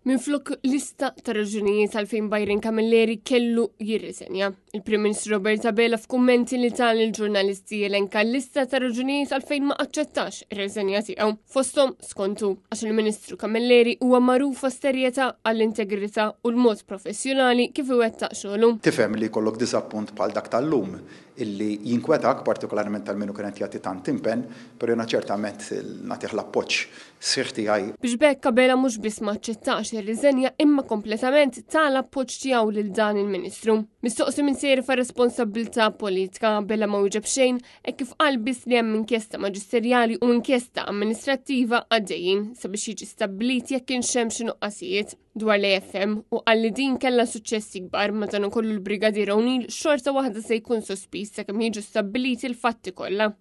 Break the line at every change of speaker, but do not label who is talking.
Minflok lista ta' raġunijiet għalfejn Byron Camilleri kellu jirriżenja. Il-Prim Ministru Robert Abela f'kummenti li ta lill-ġurnalisti elenka lista ta' raġunijiet għalfejn ma aċċettax ir-riżenja tiegħu. Fosthom skontu għax il-Ministru Camilleri huwa magħruf għas-serjetà, għall-integrità u l-mod professjonali kif iwettaq xogħlu.
Tifhem li jkollok diżappunt bħal dak tal-lum illi jinkwetak, partikolarment għal min hu kien qed jagħti tant impenn, però jiena ċertament nagħtih l-appoġġ sħiħ tiegħi.
Biex b'hekk Abela mhux biss ma aċċettax ir-riżenja imma kompletament ta l-appoġġ tiegħu lil dan il-Ministru. Mistoqsi min se jerfa' responsabbiltà politika, Abela ma wieġeb xejn hekk kif qal biss li hemm inkjesta maġisterjali u inkjesta amministrattiva għaddejjin sabiex jiġi stabbilit jekk kienx hemm xi nuqqasijiet. Dwar l-AFM u qal li din kellha suċċessi kbar madankollu l-Brigadier O'Neill xorta waħda se jkun sospiż sakemm jiġu stabbiliti l-fatti kollha.